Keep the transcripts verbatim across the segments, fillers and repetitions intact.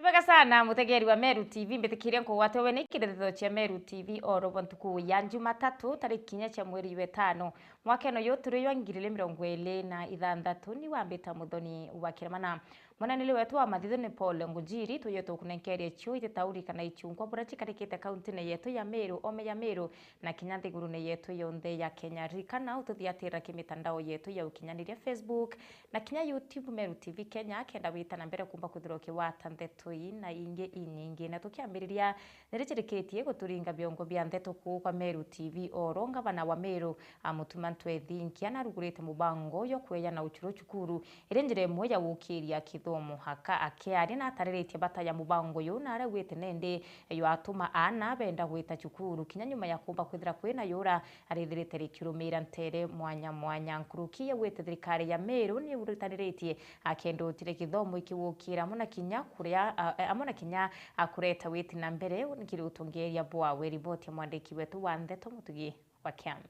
Wega sana, mutegeri wa Meru T V, mbitikirie nkugwate we ni kiritho cia Meru T V oro bwa ntuku ya Jumatatu, tariki inya cia mweri wa itano, mwaka eno yu turi jwa ngiri igiri mirongo iri na ithanthatu. Ni wambita Muthoni wa Kiremana. Mwananiri wetu wa mathithu ni Paul Ngujiri, tuye tukunenkerie cio ititauri kana ichungwa buria chikarikite kauntine yetu ya Meru, ome ya Meru, na kinya nthigurune yetu yonthe ya Kenya. Ririkana ututhiatira kimitandao yetu ya ukinyaniria, Facebook, na kinya YouTube, Meru T V Kenya, kenda wita na mbere kumba kwithirwa ukigwata ndeto ii na ingi inyingi. Na tukiambiriria, ni richirikitie guturinga biongo bia ndeto kuu kwa Meru T V oro, ngavana wa Meru, a Mutuma Ntwethingia narugurite mubango jwa kweja na uchuru cukuru iri njira imwe ya gukiria kithomo. Aka akiaria natariritie bata ya mubango uyu, na araugite nindi jwatuma aana benda gwita cukuru kinya nyuma ya kumba kwithira kwina yura arithirite rikirumiira ntere mwanya mwanya. Nkuruki yaugite thirikari ya Meru ni iritaniritie akenda utire kithomo iki gukira amwe na kinya kuria, a, amwe na kinya a kureta witi na mbere. Nikiri utongeria bwawe, riboti ya mwandiki wetu wa ndeto Mutugi wa Kiambi.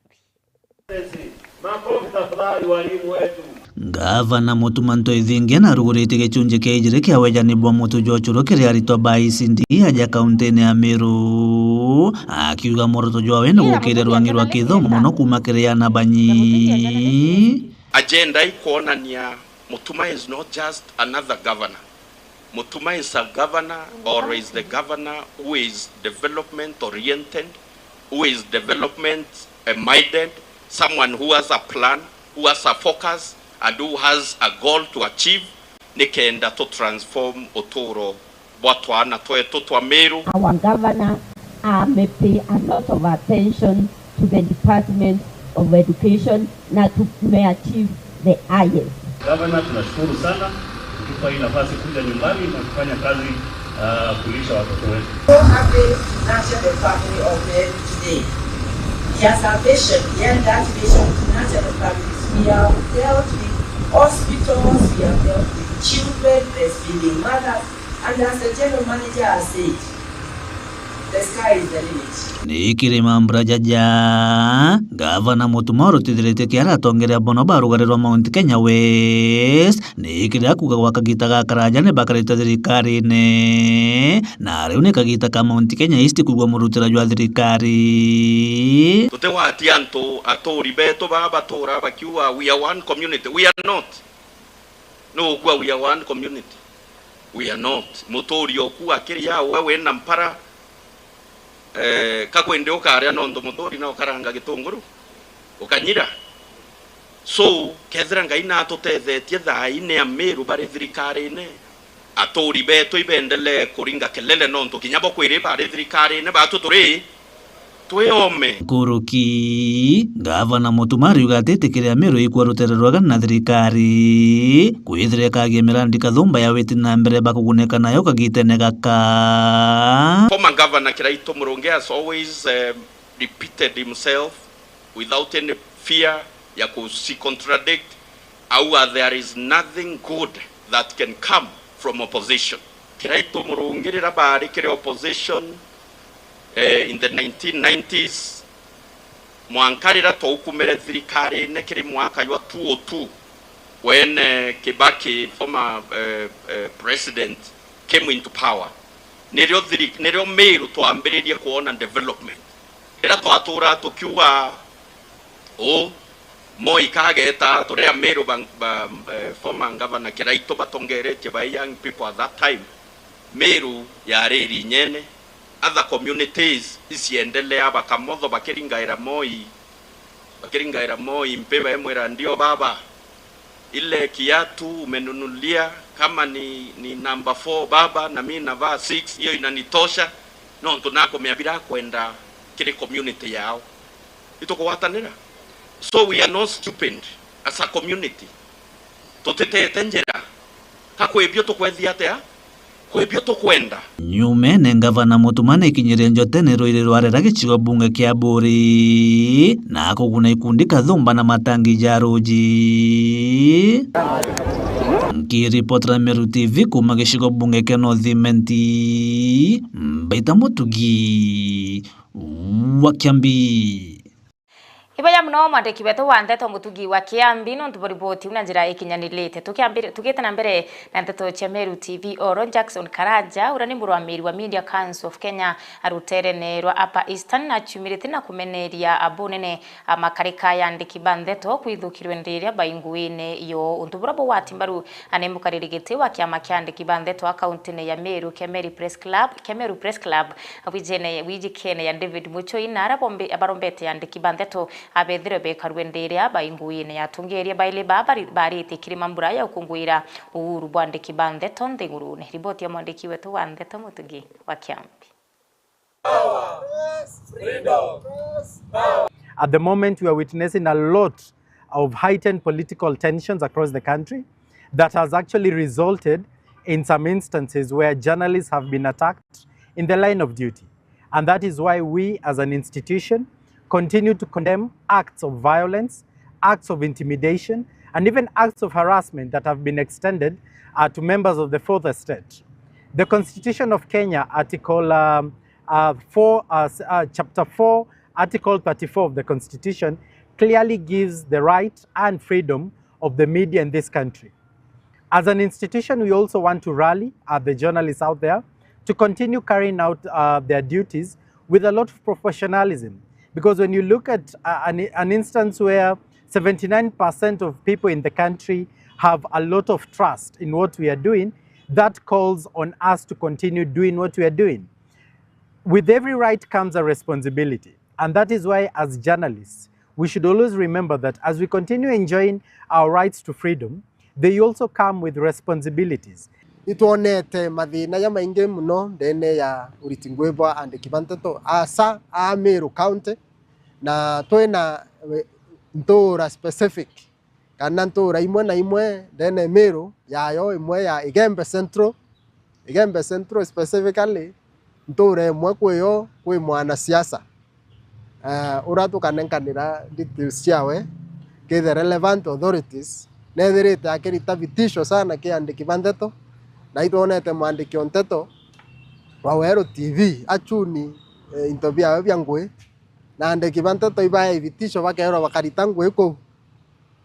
Makofi tafadhali, walimu wetu. Ngavana Mutuma Ntwethingia naruguritie gicunji kia ijiri kia wejani bwa mutu jwa uchuru kiri aritwa ba E C D aja kauntine ya Meru, akiuga muoroto jwawe ni gukiria rwangi rwa kithomo mono kuma kiri aana banyi. Agenda ikwonania Mutuma is not just another governor. Mutuma is a governor, or is the governor who is development oriented, who is development, eh, minded, someone who has a plan, who has a focus, and who has a goal to achieve, nikenda to transform uturo bwa twana twetu twa Meru. Our governor, uh, may pay a lot of attention to the Department of Education na tumeachieve the highest. Governor, tunashukuru sana kutupa hii nafasi kuja nyumbani na kufanya kazi, uh, kulisha watoto wetu. So happy to nurture the family of Meru today. He has a vision, he has that vision to nurture the families. We have dealt with hospitals, we have dealt with children, breastfeeding mothers, and as the general manager has said, the sky is the limit. Ni kiri mambura jaja, Ngavana Mutuma urutithiritie kiara atongeria bono ba rugari rwa Mount Kenya West, ni kiri akuga gwa kagita gakaraja ni bakarite thirikarine, na riu ni kagita ka Mount Kenya East kwigua murutira jwa thirikari. Tutigwati antu aturi betu baa batura bakiuga, "We are one community." We are not. Nugukua, "We are one community." We are not. Muturi oku akiria we wina mpara, eh, kakwende ukaria nontu muturi na ukaranga gitunguru, ukanyira. So, kethira Ngai natutethetie thaai ni Amiru bari thirikarine, aturi betu ibendelee kuringa kelele nontu kinya bo kwiri bari thirikarine, batu turi twi ome. Nkuruki, Ngavana Mutuma ariuga atitikiria Miru ikua rutere rwega na thirikari, kwithira ikagia mirandi kathumba ya witi na mbere bakugunika nayo kagitene gaka. Former Governor Kiraitu Murungi has always, um, repeated himself without any fear ya kusi contradict, auga there is nothing good that can come from opposition. Kiraitu Murungi riria baari kiri opposition, eh, in the nineteen nineties, mwanka riria twaukumire thirikarine kiri mwaka jwa two oh two, when, eh, Kibaki, former, eh, eh, president, came into power, nirio thiri-, nirio Miru twambiririe kwona development. Riria twaturaa tukiuga uu, Moi kageta, turi Amiru ba, ba, eh, former Governor Kiraitu batongeretie by young people at that time, Miru yari irinyene, other communities iciendelea, bakamotho bakiringaira Moi, bakiringaira Moi, mpi baimwira, "Ndio baba, ile kiatu umenunulia, kama ni, ni number four baba, na mi navaa six, hiyo inanitosha." Nontu nakumenya birakwenda kiri community yao. Itukugwatanira. So we are not stupid as a community. Tutitete njira. Ka kwi bio tukwethia atia? Kwi bio tukwenda. Nyumene, Ngavana Mutuma nikinyirie Njotene ruiri rwa Rera gicigo bunge kia Buri, na kuguna ikundi kathumba na matangi ja ruji. Nkiripotera Meru T V kuma gicigo bunge kia North Imenti, Mbaita Mutugi wa Kiambi. Iboya muno mwandiki wetu wa ndeto Mutugi wa Kiambi nontu bwa riboti iu na njira ikinyanirite. Tukiambire-, tugite na mbere na ndeto cia Meru T V, oro Jackson Karanja, uria ni murwamiri wa Media Council of Kenya ruterene rwa Upper Eastern, na aciumirite na kumeneria abunene a makarika ya andiki ba ndeto kwithukirwe ndiria bai nguine yo. Untu buria bugwati mbaru ni mukariri giti wa kiama kia andiki ba ndeto a kauntine ya Meru kia Meru Press Club, kia Meru Press Club, wijene-, wijikene ya David Muchoi, na aria bombe-, barombete andiki ba ndeto abethirwe bekarue ndiria bai nguine ya atongeria baili ba bari-, barite kirima mbura ya ukunguira uhuru bwa andiki ba ndeto nthigurune. Riboti ya mwandiki wetu wa ndeto Mutugi wa Kiambi. At the moment, we are witnessing a lot of heightened political tensions across the country that has actually resulted in some instances where journalists have been attacked in the line of duty. And that is why we, as an institution, continue to condemn acts of violence, acts of intimidation, and even acts of harassment that have been extended, uh, to members of the Fourth Estate. The Constitution of Kenya, Article, um, uh, four, uh, s-, uh, Chapter four, Article thirty-four of the Constitution, clearly gives the right and freedom of the media in this country. As an institution, we also want to rally, uh, the journalists out there to continue carrying out, uh, their duties with a lot of professionalism. Because when you look at, uh, an, an instance where seventy-nine percent of people in the country have a lot of trust in what we are doing, that calls on us to continue doing what we are doing. With every right comes a responsibility. And that is why, as journalists, we should always remember that as we continue enjoying our rights to freedom, they also come with responsibilities. Nitwonete mathina jamaingi muno ndene ya uriti ngui bwa andiki ba nteto, asa a Meru County, na twina, eh, ntuura specific, kana ntuura imwe na imwe ndene Meru yayo, imwe ya Igembe Central. Igembe Central specifically, ntuura imwe kwiyo kwi mwanasiasa, eh, uria tukanenkanira details ciawe, ki the relevant authorities, nethirite akirita vitisho sana ki andiki ba nteto, na itwonete mwandiki o nteto wa Weru T V achuni, eh, into biawe bia ngui, na andiki ba nteto ibae vitisho bakeerwa bakarita ngui kuu.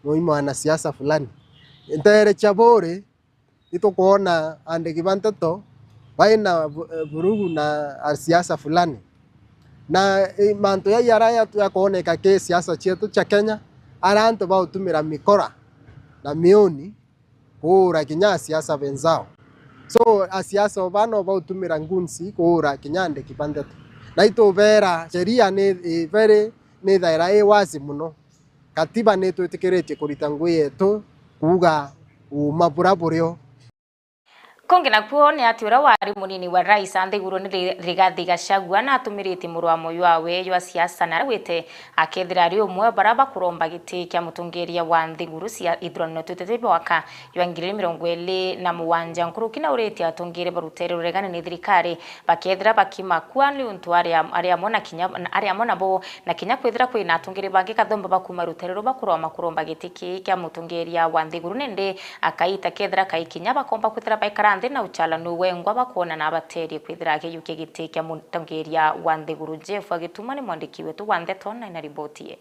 Nui mwanasiasa fulani. Nteere cia buuri, itukwona andiki ba nteto baina vu-, eh, vurugu na asiasa fulani. Na, eh, mantu jai aria jatu-, jakooneka ki siasa cietu cia Kenya, aria antu bautumira mikora na miuni kuura kinya asiasa benzao. So, asiasa o baa no bautumira ngunsi kuura kinya andiki ba nteto. Na itubeera sheria ni, i very, ni thaira i wazi muno. Katiba ni itwitikiritie kurita ngui yetu kuuga uuma buria burio. Kungi nakuo ni ati uria wari munini wa rais a nthiguru ni Ri-, Rigathi Gachagua na atumiritie muru wa moyo wawe jwa siasa na aria wite akethira ari umwe baria bakuromba giti kia mutongeria wa nthiguru cia ithurano tutete bwaka jwa ngiri mirongo iri na mugwanja nkuruki na uritie atongeria barutere ruregani ni thirikari bakethira bakimakua ni untu ari am-, ari amwe na kinya, ari amwe nabo na kinya kwithira kwina atongeria bangi kathomba bakuma rutere ruu bakuroma kuromba giti kii kia mutongeria wa nthiguru, nindi akaita kethira kai kinya bakomba kwithira baikara nthi na uchalanu wengwa bakwona na abaterie kwithira akiyukia giti kia mutongeria wa nthiguru. Jeff Agituma ni mwandiki wetu wa ndeto na ina riboti ye.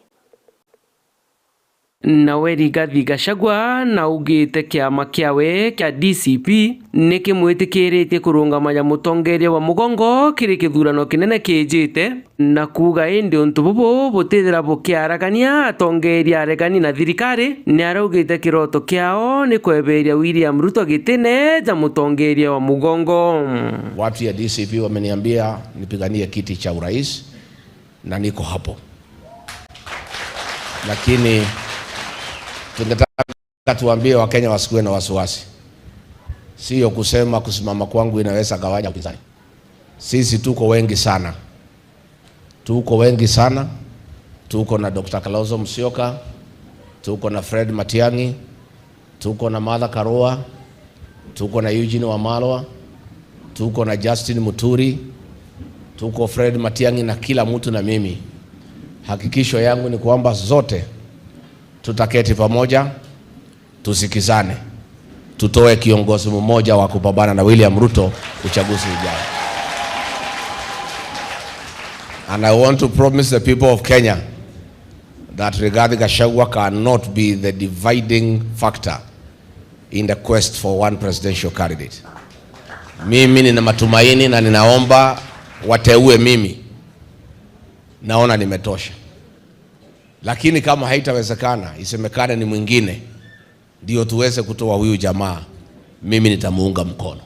Nawe Rigathi Gachagua naugite kiama kiawe kia D C P nikimwitikiritie kurungama ja mutongeria wa mugongo kiri kithurano kinene kijite, na kuuga indi untu bubu butithira bukiaragania atongeria aregani na thirikari. Niaraugite kiroto kiao ni kweberia William Ruto gitine ja mutongeria wa mugongo. Watu ya D C P wameniambia nipiganie kiti cha urais na niko hapo. Lakini tungetaka tuambie Wakenya wasikuwe na wasiwasi. Sio kusema kusimama kwangu inaweza gawanya upinzani. Sisi tuko wengi sana. Tuko wengi sana. Tuko na Doctor Kalonzo Musyoka, tuko na Fred Matiang'i, tuko na Martha Karua, tuko na Eugene Wamalwa, tuko na Justin Muturi, tuko Fred Matiang'i na kila mtu na mimi. Hakikisho yangu ni kwamba zote tutaketi pamoja, tusikizane, tutoe kiongozi mmoja wa kupambana na William Ruto uchaguzi ujao. And I want to promise the people of Kenya that Rigathi Gachagua cannot be the dividing factor in the quest for one presidential candidate. Mimi nina matumaini na ninaomba wateue mimi. Naona nimetosha. Lakini kama haitawezekana, isemekane ni mwingine, ndio tuweze kutoa huyu jamaa, mimi nitamuunga mkono.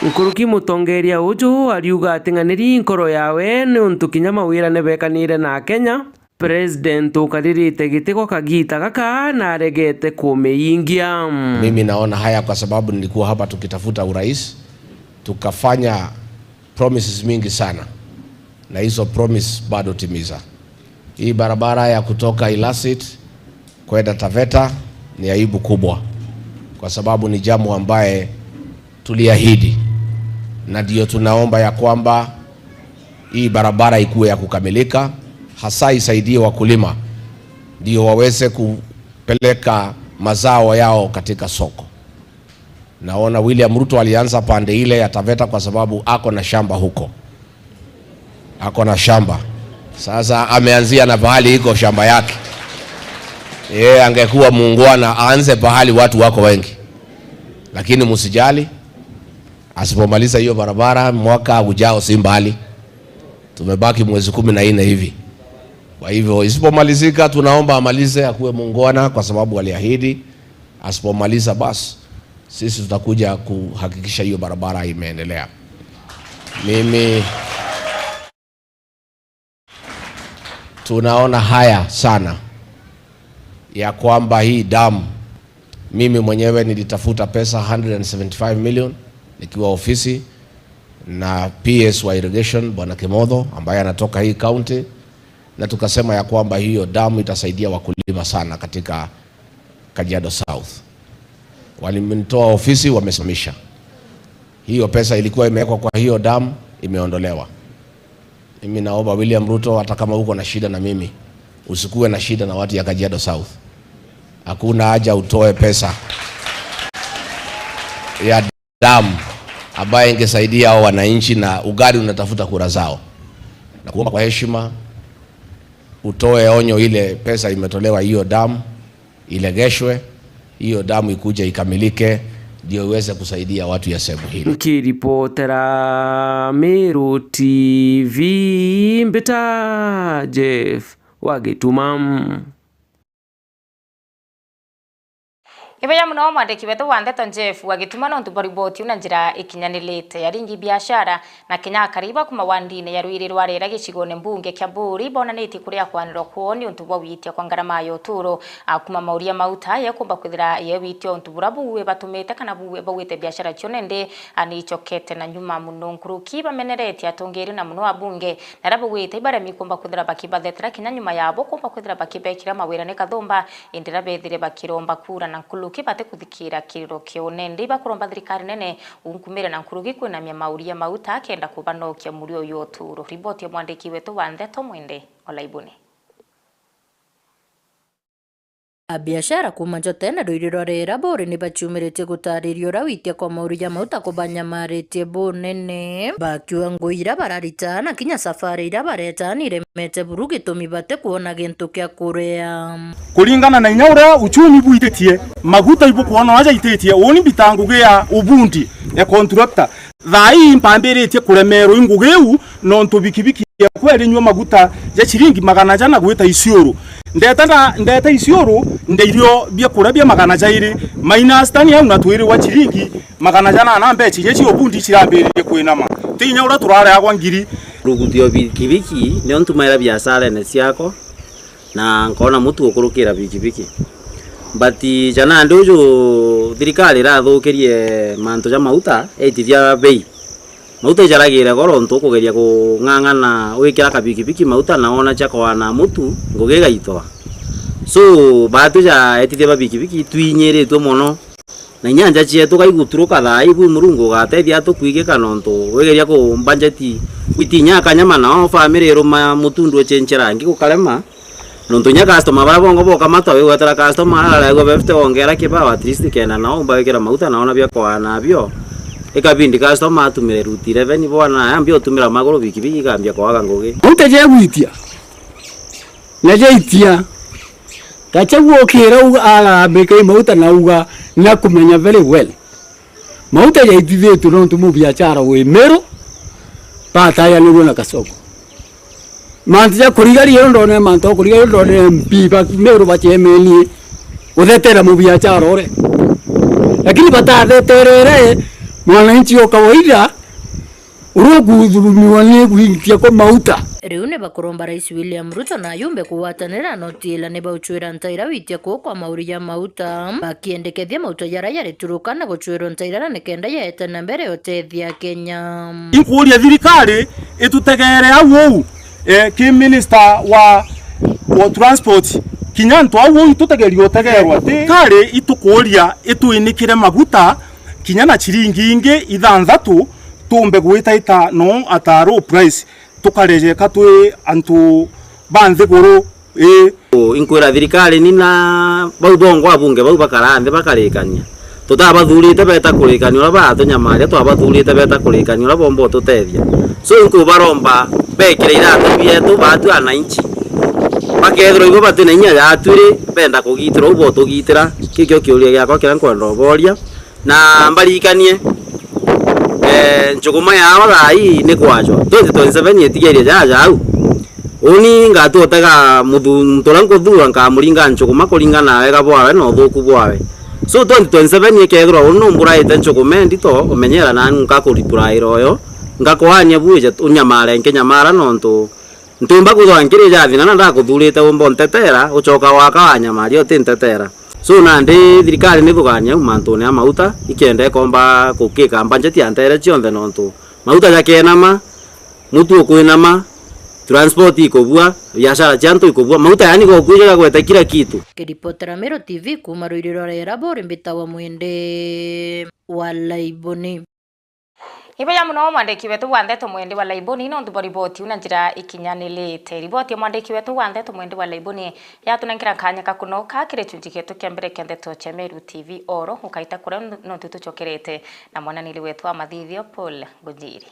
Nkuruki mutongeria uju ariuga ating'aniri nkoro yawe niuntu kinya mawirane bekanire na Akenya, President ukaririte giti gwa kagiita gaka na aregete kumiingia. Mimi naona haya kwa sababu nilikuwa hapa tukitafuta urais, tukafanya promises mingi sana, na hizo promise bado timiza. Hii barabara ya kutoka Ilasit kwenda Taveta ni aibu kubwa, kwa sababu ni jambo ambaye tuliahidi, na ndio tunaomba ya kwamba hii barabara ikuwe ya kukamilika, hasa isaidie wakulima ndio waweze kupeleka mazao yao katika soko. Naona William Ruto alianza pande ile ya Taveta kwa sababu ako na shamba huko. Ako na shamba. Sasa ameanzia na pahali iko shamba yake. Yeye angekuwa muungwana, aanze pahali watu wako wengi. Lakini msijali, asipomaliza hiyo barabara, mwaka ujao si mbali. Tumebaki mwezi kumi na nne hivi. Kwa hivyo, isipomalizika, tunaomba amalize, akuwe muungwana kwa sababu aliahidi. Asipomaliza, basi, sisi tutakuja kuhakikisha hiyo barabara imeendelea. Mimi tunaona haya sana ya kwamba hii dam, mimi mwenyewe nilitafuta pesa hundred and seventy-five million nikiwa ofisi na P S wa irrigation, Bwana Kimotho, ambaye anatoka hii county, na tukasema ya kwamba hiyo dam itasaidia wakulima sana katika Kajiado South. Walinitoa ofisi, wamesimamisha. Hiyo pesa ilikuwa imewekwa kwa hiyo dam, imeondolewa. Mimi naomba William Ruto, hata kama uko na shida na mimi, usikuwe na shida na watu ya Kajiado South. Hakuna haja utoe pesa ya dam ambaye ingesaidia hao wananchi, na ugali unatafuta kura zao. Na kuomba kwa heshima, utoe onyo, ile pesa imetolewa hiyo dam ilegeshwe, hiyo dam ikuje ikamilike, ndio iweze kusaidia watu ya sehemu hili. Nkiripotera Meru T V, mbita Jeff wa Gituma. Ibeya muno mwandiki wetu wa ndeto Jeff wa Gituma nontu bwa riboti iu na njira ikinyanirite. Aringi biashara na kinya akari ba kuma wandine ya Rwiri rwa Rera gicigone mbunge kia Buuri bonanitie kuria kwanirwa kwoo ni untu bwa witia kwa ngarama ya uturo. A, kuma mauria mauta yekumba kwithira yewitia untu bura buwe batumite kana buwe bauite biashara cio nende, a, ni icokete na nyuma muno. Nkuruki bameneretie atongeri na muno abunge na aria bauite ibaremi kumba kwithira bakibathetera kinya nyuma yabo kumba kwithira bakibekira mawira ni kathumba, indi riria bethire bakiromba kura na nkuruki batikuthikira kiriro kiu, nende ibakuromba thirikari nene unkumire na nkuruki kwinamia mauria mauta akenda kubanokia murio uyu uturo. Riboti ya mwandiki wetu wa ndeto Mwende Olaibuni. Abiashara kuma Njotene Rwiri rwa Rera Buuri ni baciumiritie gutariria uria witia kwa mauria mauta kubanyamaritie bunene, bakiuga ngui iria bararita na kinya safari iria bareta ni iremete buru gitumi batikwona gintu kia kuria. Kuringana na inya uria uchumi bwititie, maguta ibukwona uria jaititie, uuni mbita ngugi ya ubundi ya contractor. Thaa ii mpambiritie kuremerwa i ngugi iu, nontu bikibiki yakwa irinyua maguta ja ciringi magana jana gwita Isiolo. Ndeta na, ndeta Isiolo, ndeirio biakuria bia magana jairi, minus tani au na twiri wa ciringi magana jana, na mbeca iria cia ubundi cirambiririe kwinama. Ti inya uria turareagwa ngiri. Rugutio bikibiki nio ntumaira biasharene ciakwa, na nkona mutu gukurukira bikibiki. But janandi uju thirikari irathukirie mantu ja mauta, yaitithia bei. Mauta ijaragire goro, untu ukugeria kung'ang'ana wikira kabikibiki mauta na wona cia kwana mutu, ngugi igaitwa. So, baatwi ja etithia ba bikibiki twinyiritue mono. Na inya nja cietu gaiguturuka thaa ii, bwi Murungu ugatethia atukwigika, nontu wigeria ku budget witi inya akanyama, nao family iruma mutundu ucenche rangi gukarema. Nontu inya customer baria bongo bokamata, wigwetera customer araragua fifty wongera kibao, at least kenda nao umba wikira mauta, naona bia kwana nabio. Ikabindi customer atumire route eleven, bwana, aya mbia utumira maguru, bikibiki ikambia kwaga ngugi. Mauta jegwitia. Na jaitia, Gachagua okira uga, arambika i mauta na uga, na kumenya very well. Mauta jaitithitue nontu mubiachara wi Meru, batayanirue na Kasongo. Mantu ja kurigaria io ndone, mantu ja kurigaria io ndone M P ba Meru bachemenie guthetera mubiachara ure. Lakini batatheterere mwananchi o kawaida, uria ukuthurumiwa ni gwitia kwa mauta. Riu ni bakuromba Rais William Ruto na ayumbe kugwatanira na utiila ni bauchwira ntaira witia kuu kwa mauri ja mauta, bakiendekethia mauta jaria jarituruka na guchwirwa ntaira nikenda yaete na mbere utethia Kenya. Inkuuria thirikari itutegeere au uu, eh, ki minister wa, wa transport, kinya antu au uu itutegerie utegeerwa. Thirikari itukuuria itwinikire maguta kinya na chiringi ingi ithanthatu, tuumbe gwitaita no at a low price, tukareje ka twi antu ba nthiguru, ii. Inkwira thirikari ni na bau bongwa abunge bau bakaraa nthi bakarikania. Tutabathurite beta kurikania uria batunyamaria, twabathurite beta kurikania uria bomba ututethia. So inkubaromba bekire iratu bietu batu ananchi. Bakethirwa ibo bati na inya yatu ri, benda kugitirwa u botugitira. Kikio kiuria giakwa kiria nkwenda uboria. Na mbaririkanie, eh, nchuguma yao thaa ii ni kwachwa. Twenty twenty-seven itigerie jaja au. Uni ngatua utega muthu-, muntu uria nkuthura nkamuringa nchuguma kuringana na wega bwawe na uthuku bwawe. So twenty twenty-seven ikethirwa uni numburaite nchuguma endito, umenyera nani nkakuripuraira uyo, ngakwaania bwije unyamare nkinyamara nontu ntiumba kwithirwa nkiri ja thina na ndakuthurite umba untetera, ucoka waka wanyamaria utintetera. So nandi thirikari nithugania au mantune a mauta, ikenda ikomba kukika mbanjeti ya ntere cionthe nontu mauta jakenama, mutu ukwinama, transport ikubua, biashara cia antu ikubua, mauta yani gokuja gagweta kila kitu. Kiripotera Meru T V kuuma ruiri rwa Rera buri mbitawa Mwende wa Laiboni. Ibeya muno mwandiki wetu wa ndeto Mwendi wa Laiboni, nontu bwa riboti iu na njira ikinyanirite. Riboti ya mwandiki wetu wa ndeto Mwendi wa Laiboni yatunengera kanya ka kunoka kiri gicunji gietu kia mbere kia ndeto cia Meru T V oro, ukaita kuria nontu tucokerete na mwananiri wetu wa mathithio Paul Ngunjiri.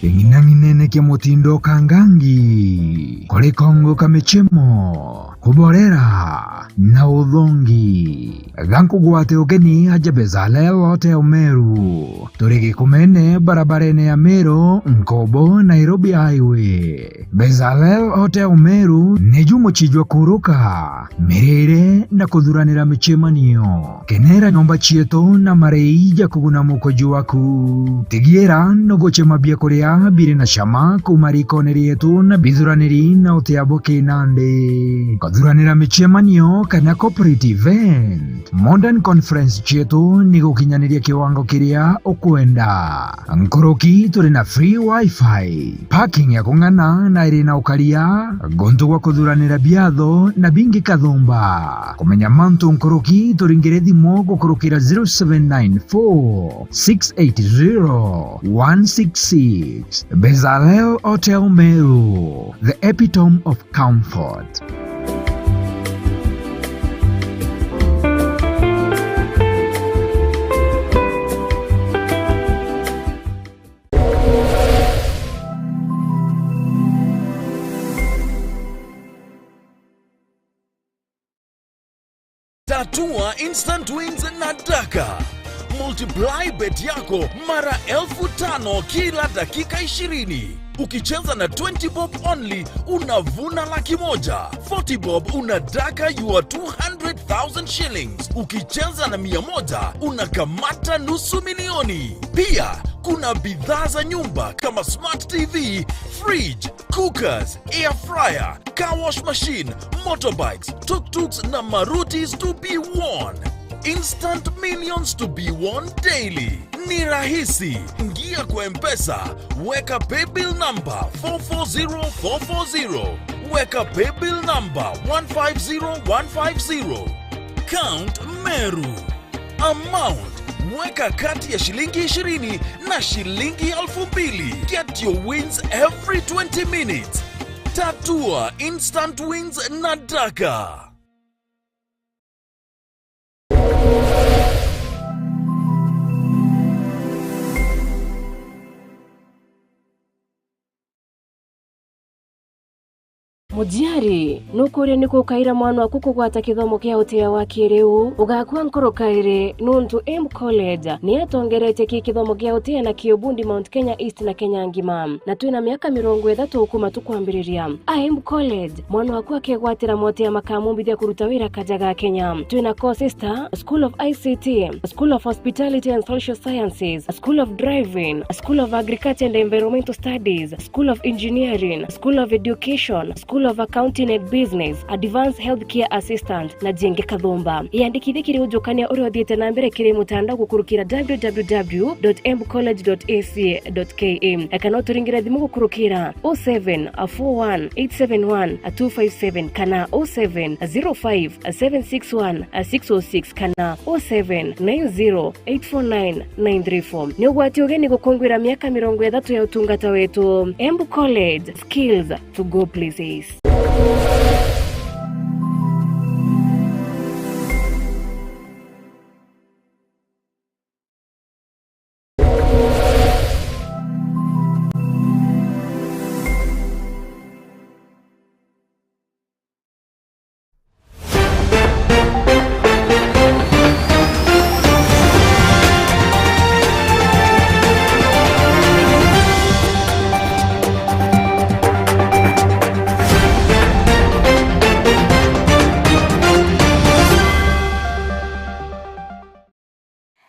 King'inang'inene kia mutindo kangangi, kuri kongo ka michemo, kuborera na uthongi. Ga nkugwate ugeni aja Bezalel Hotel Meru. Turi Gikumene, barabarene ya Meru, Nkobo, Nairobi Highway. Bezalel Hotel Meru niju muchijwa kuruka, mirire na kuthuranira michemanio. Kenera nyomba cietu na marei ja kuguna mukoju waku. Tigiira nuguchema biakuria biri na cama kuuma rikone rietu na bithuraniri na utia bo kinandi. Kuthuranira michemanio kana corporate event, modern conference cietu ni gukinyaniria kiwango kiria ukwenda. Nkuruki turi na free wifi, parking ya kung'ana na iri na ukaria, guntu gwa kuthuranira biatho na bingi kathumba. Kumenya mantu nkuruki, turingire thimu gukurukira zero seven nine four six eight zero one six six. Bezalel Hotel Meru, the epitome of comfort. Tatua instant wins na Daka. Multiply bet yako mara elfu tano kila dakika ishirini. Ukicheza na twenty bob only, unavuna laki moja. Forty bob, una Daka your two hundred thousand shillings. Ukicheza na mia moja, unakamata nusu milioni. Pia, kuna bidhaa za nyumba kama smart T V, fridge, cookers, air fryer, car wash machine, motorbikes, tuk-tuks na marutis to be won. Instant millions to be won daily. Ni rahisi. Ingia kwa M-Pesa, weka paybill number four four zero four four zero. Weka paybill number one five zero one five zero. Count Meru. Amount, weka kati ya shilingi ishirini na shilingi elfu mbili. Get your wins every twenty minutes. Tatua instant wins na Daka. Mujiari, nukuria ni kukaira mwana waku kugwata kithomo kia utia wa kiriu? Ugakua nkoro kairi, nuntu Embu College ni yatongeretie ki kithomo kia utia na ki ubundi Mount Kenya East na Kenya ngima, na twina miaka mirongo ithatu kuma tukwambiriria. A Embu College, mwana waku akegwatira motia makamumbithia kuruta wira kaja ga Kenya. Twina courses ta School of I C T, School of Hospitality and Social Sciences, School of Driving, School of Agriculture and Environmental Studies, School of Engineering, School of Education, School of Accounting and Business, Advanced Healthcare Assistant, na jingi kathumba. Yandikithie kiri ujukania uria uthiite na mbere kiri mutandao gukurukira w w w dot embu college dot a c a dot k a, kana uturingire thimu gukurukira oh seven four one eight seven one two five seven kana oh seven zero five seven six one six oh six kana oh seven nine zero eight four nine nine three four. Ni ugwati ugeni gukungwira miaka mirongo ithatu ya utungata wetu. Embu College, skills to go places.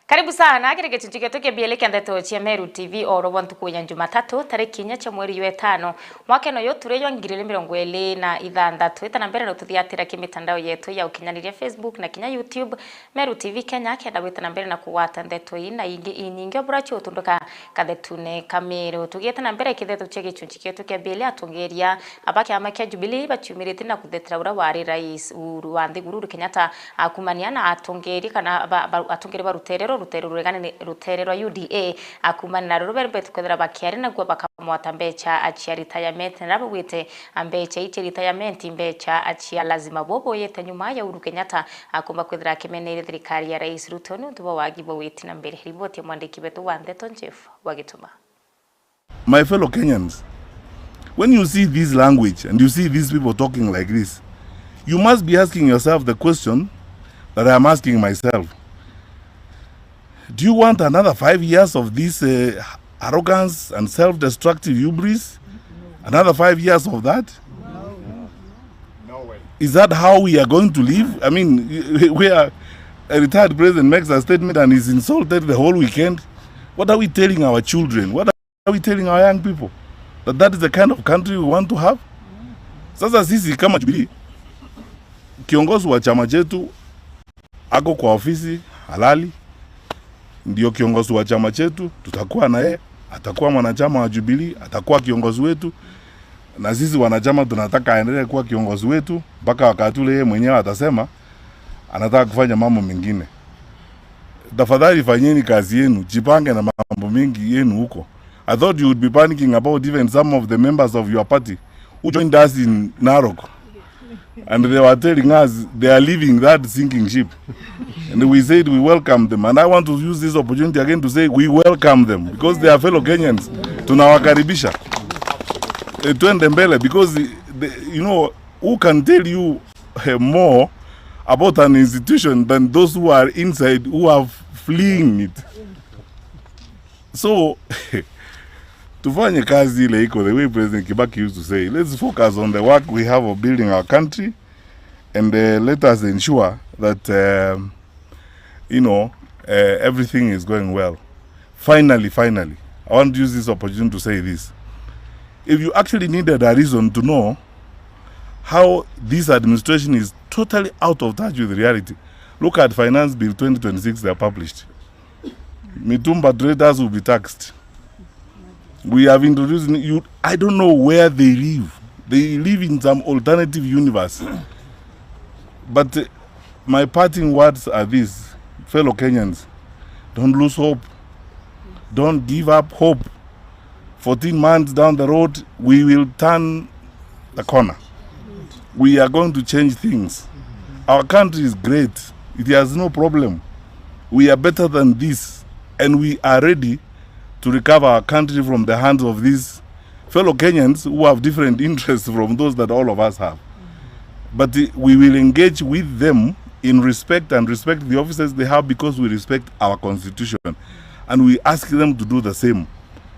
Karibu sana kiri gicunci gietu kia bieli kia ndeto cia Meru T V, oro bwa ntuku ya Jumatatu, tariki inya cia mweri jwa itano, mwaka no yo turi jwa ngiri igiri mirongo iri na ithanthatu. Ita na mbere no tuthiatira ki mitandao yetu ya ukinyaniria, Facebook na kinya YouTube, Meru T V Kenya, kenda gwita na mbere na kugwata ndeto ii na ingi inyingi o bura ciutunduka kathetune ka Meru. Tugiite na mbere ki ndeto cia gicunci gietu kia bieli, atongeria aba kiama kia Jubilee baciumirite na kuthetera uria wari rais Uhuru wa nthiguru Uhuru Kenyatta, akumania na atongeria kana ba, ba, atongeria ba rutere rwa, rutere ruregane ni rutere rwa U D A, akumania na ruru berembete kwithira bakiari naguo bakamwata mbecha cia retirement, na baugite mbecha ii cia retirement mbecha cia lazima. Bo boyete nyuma ya Uhuru Kenyatta akumba kwithira akimeneire thirikari ya Rais Ruto niuntu bwa wagi bwa witi na mbere. Riboti ya mwandiki wetu wa ndeto Jeff Wagituma. My fellow Kenyans, when you see this language and you see these people talking like this, you must be asking yourself the question that I am asking myself. Do you want another five years of this, uh, arrogance and self-destructive hubris? Another five years of that? Is that how we are going to live? I mean, we are, a retired president makes a statement and is insulted the whole weekend. What are we telling our children? What are we telling our young people? That that is the kind of country we want to have? Sasa sisi kama Jubilee, kiongozi wa chama chetu ako kwa ofisi halali, ndio kiongozi wa chama chetu, tutakuwa na yeye, atakuwa mwanachama wa Jubilee, atakuwa kiongozi wetu, na sisi wanachama tunataka aendelee kuwa kiongozi wetu mpaka wakati ule yeye mwenyewe atasema anataka kufanya mambo mengine. Tafadhali fanyeni kazi yenu, jipange na mambo mengi yenu huko. I thought you would be panicking about even some of the members of your party who joined us in Narok. And they were telling us they are leaving that sinking ship. And we said we welcome them. And I want to use this opportunity again to say we welcome them because they are fellow Kenyans. Tunawakaribisha. Eh, twende mbele because, eh, the, you know, who can tell you, eh, more about an institution than those who are inside, who are fleeing it? So, tufanye kazi ile iko, the way President Kibaki used to say, let's focus on the work we have of building our country, and, uh, let us ensure that, um, you know, uh, everything is going well. Finally, finally, I want to use this opportunity to say this. If you actually needed a reason to know how this administration is totally out of touch with reality, look at Finance Bill twenty twenty-six they are published. Mitumba traders will be taxed. We have introduced new, I don't know where they live. They live in some alternative universe. But, uh, my parting words are these, fellow Kenyans, don't lose hope. Don't give up hope. Fourteen months down the road, we will turn the corner. We are going to change things. Our country is great. It has no problem. We are better than this, and we are ready to recover our country from the hands of these fellow Kenyans who have different interests from those that all of us have. But, uh, we will engage with them in respect and respect the offices they have, because we respect our constitution, and we ask them to do the same.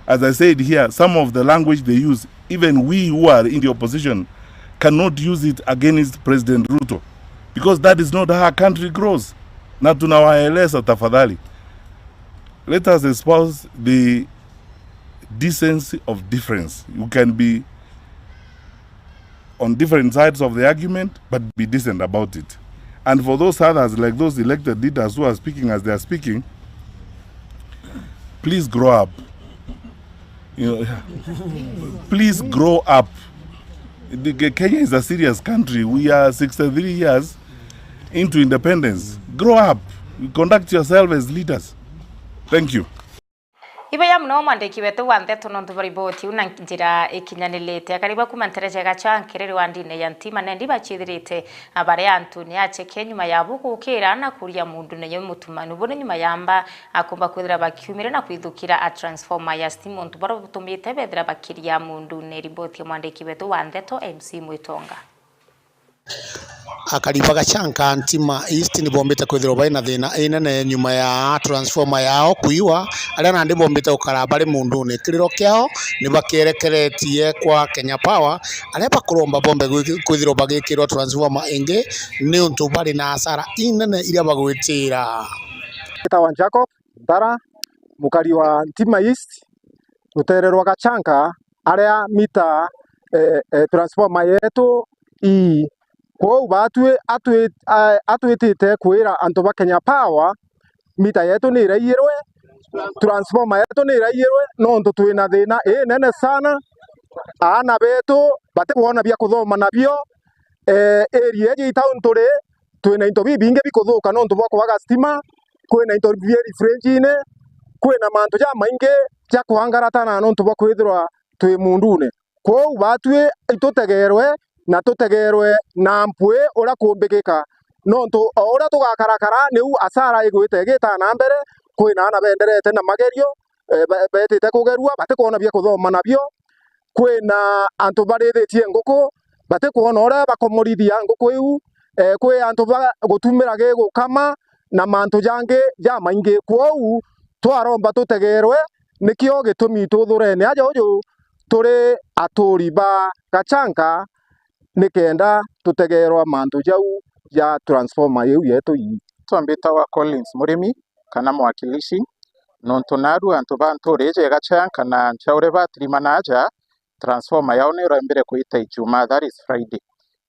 As I said here, some of the language they use, even we who are in the opposition cannot use it against President Ruto, because that is not how our country grows. Na tunawaeleza, tafadhali, let us espouse the decency of difference. You can be on different sides of the argument, but be decent about it. And for those others, like those elected leaders who are speaking as they are speaking, please grow up. You know, please grow up. The Ke-, Kenya is a serious country. We are sixty-three years into independence. Grow up. Conduct yourself as leaders. Thank you. Ibeya mono mwandiki wetu wa ndeto nontu bwa riboti iu na njira ikinyanilite. Akariba kuma ntereje Gacha nkiriri wa ndine ya Ntima nendi bachithirite, a, bari antu ni acheke nyuma yabo gukira na kuria mundu nenye mutumanu buni nyuma yamba akomba kwithira bakiumire na kwithukira a transformer ya stima untu bura butumite bethira bakiria mundu. Ni riboti ya mwandiki wetu wa ndeto M C Mwitonga. Akari ba Gachanka Ntima East ni bombite kwithirwa bari na thina inene nyuma ya transformer yao kuiwa, aria nandi bombite gukara bari mundune. Kiriro kiao ni bakierekeretie kwa Kenya Power, aria bakuromba bombe gwiki-, kwithirwa bagikirwa transformer ingi, niuntu bari na hasara inene iria bagwitira. Njitawa Jacob Ntara, mukari wa Ntima East, rutere rwa Gachanka, aria mita, eh, eh, transformer yetu ii. Kwou batwi atwi-, a-, atwitite kwira antu ba Kenya Power, mita yetu ni iraiyirwe, transformer yetu ni iraiyirwe, nontu twina thina inene sana. Aana betu batikwona bia kuthoma nabio. Eh, area iji i town turi, twina into bibingi bikuthuka nontu bwa kwaga stima, kwina into bieri fridge-ini, kwina mantu jamaingi ja kwangaratana nontu bwa kwithirwa twi mundune. Kwou batwi itutegerwe na tutegerwe na mpwi uria kumbikika, nontu o uria tugakarakara niu asara igwite igita na mbere. Kwina aana benderete na magerio, eh, be-, betite kugerua, batikwona bia kuthoma nabio. Kwina antu barithitie nguku, batikwona uria bakomorithia nguku iu. Eh, kwi antu ba gutumira gigukama na mantu jangi jamaingi. Kwou twaromba tutegerwe, nikio gitumi tuthurene aja uju turi aturi ba Gachanka, nikenda tutegerwa mantu jau ja transformer iu yetu ii. Twambitawa Collins Murimi, kana mwakilishi, nontu naarua antu ba ntuura iji ya Gachanka na Nchaure batirimana aja, transformer yao ni irembere kwita Ijumaa, that is Friday.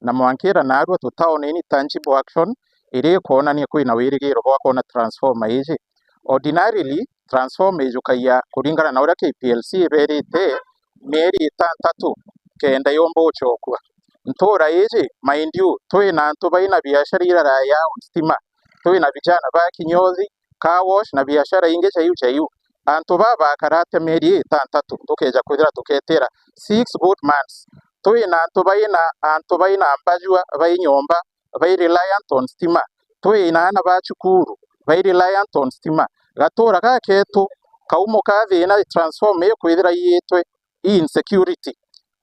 Na mwankira naarua tutaona any tangible action iria ikwonania kwina wirigiro bwa kwona transformer iji. Ordinarily, transformer ijukagia kuringana na uria K P L C iberite mieri itantatu kenda yomba guchokua. Ntuura iji, mind you, twina antu baina biashara iraraya on stima. Twina vijana ba kinyozi, car wash na biashara ingi jaiu jaiu. Antu baa bakara atia mieri ii itantatu tukeja kwithira tuketira six good months? Twina antu baina, antu baina mbajua bai nyomba, bai reliant on stima. Twina aana ba cukuru, bai reliant on stima. Gatura gaketu kaumo ka thina transformer ikwithira iitwe i insecurity.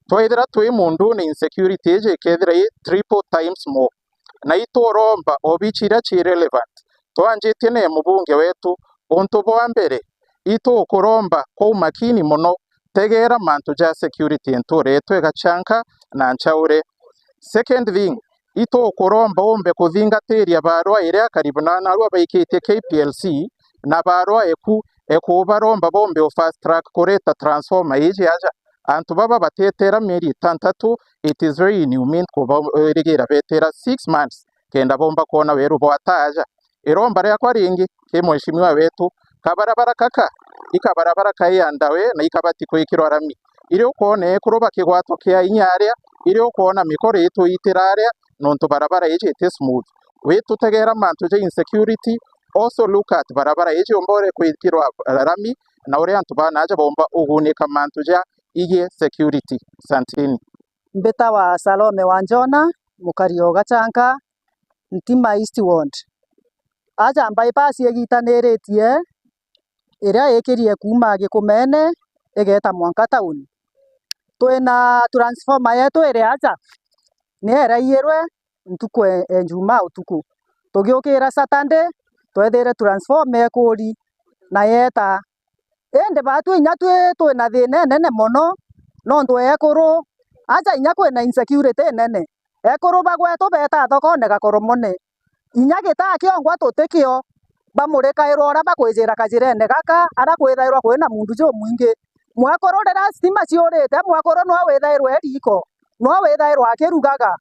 Twethira twi mundune, insecurity iji ikethira i triple times more. Na ituromba obichi iria ci relevant. Twanjitie na mubunge wetu, untu bwa mbere, itukuromba kwa umakini mono, tegera mantu ja security ntuura yetu ya Gachanka na Nchaure. Second thing, itukuromba umbe kuthingatiria barua iria akaribu na narua baikitie K P L C, na barua eku ekubaromba bombe u fast track kureta transformer iji aja. Antu baba batetera mieri itantatu, it is very inhumane kubirigira betera six months kenda bomba kwona weru bwa taa aja. Iromba riakwa ringi ki mheshimiwa wetu, kabarabara kaka ikabarabara kai andawe na ikabati kwikirwa rami. Iria ukwona ekuru bakigwatwa kia inya aria, Iria ukwona mikoro ituitira aria, nontu barabara iji iti smooth. Witutegera mantu ja insecurity, also look at barabara iji umba uria kwikirwa rami, na uria antu ba naaja bomba ugunika mantu ja igie security. Santini. Mbitawa Salome Wanjona, mukari o Gachanka, Ntima East Ward. Aja bypass igitaniritie, iria ikirie kuuma Gikumene igeeta mwanka tauni. Twina transformer yetu iri aja, ni iraiyirwe ntuku e, e Njumaa utuku. Tugiukira Saturday, twethire transformer ikuri na yeeta. Indi baatwi inya twi, twina thiina inene mono, nontu ekuru aja inya kwina insecurity inene. Ekuru ba gwetu beeta thokone Gakoromone. Inya gitaa kiongwa tutikio, bamurikairwa uria bakwijira kajirene gaka, aria kwithairwa kwina muntu jumwingi. Mwekuru riria stima ciurite, mwekuru nwe withairwe e riiko, nwe withairwa akirugaga.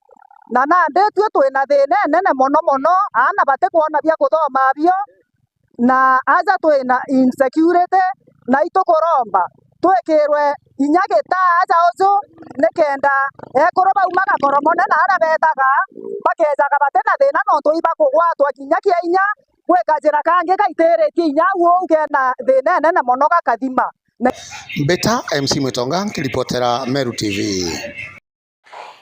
Na nandi twi twina thiina inene mono mono, aana batikwona bia kuthoma bio, na aja twina insecurity, na itukuromba twikirwe inya gitaa aja uju, nikenda ekuru bauma Gakoromone na aria beetaga, bakeejaga batina thiina nontu ibakugwatwa kinya kia inya gwi kajira kangi gaitiritie inya au uu kena thiina inene mono gakathima. Mbita M C Mwitonga nkiripotera Meru T V.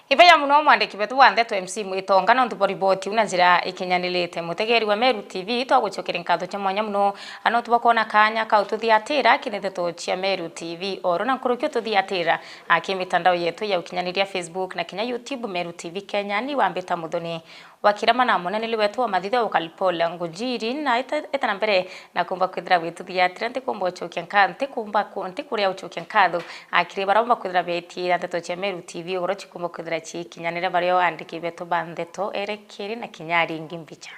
Ibeya muno mwandiki wetu wa ndeto M C Mwitonga nontu bwa riboti iu na njira ikinyanirite. Mutegeri wa Meru T V, twagucokeria nkatho cia mwanya muno, a nontu bwa kwona kaanya ka ututhiatira aki ndeto cia Meru T V. Oro na nkuruki ututhiatira aki mitandao yetu ya ukinyaniria Facebook na kinya YouTube, Meru T V Kenya. Ni wa Mbita Muthoni. Wakira mana muneneli wetu wa mathitho Kalipol Ngujiri, na ita-, ita na mbere na kumba kwithira wituthiatira, ntikumba ucokia nka-, ntikumba ku-, ntikuria ucokia nkatho, a, kiri bara umba kwithira beetiira ndeto cia Meru T V, ugoro cikumba kwithira ciikinyanire bario andiki betu ba ndeto, erekeri na kinya aringi mbicha.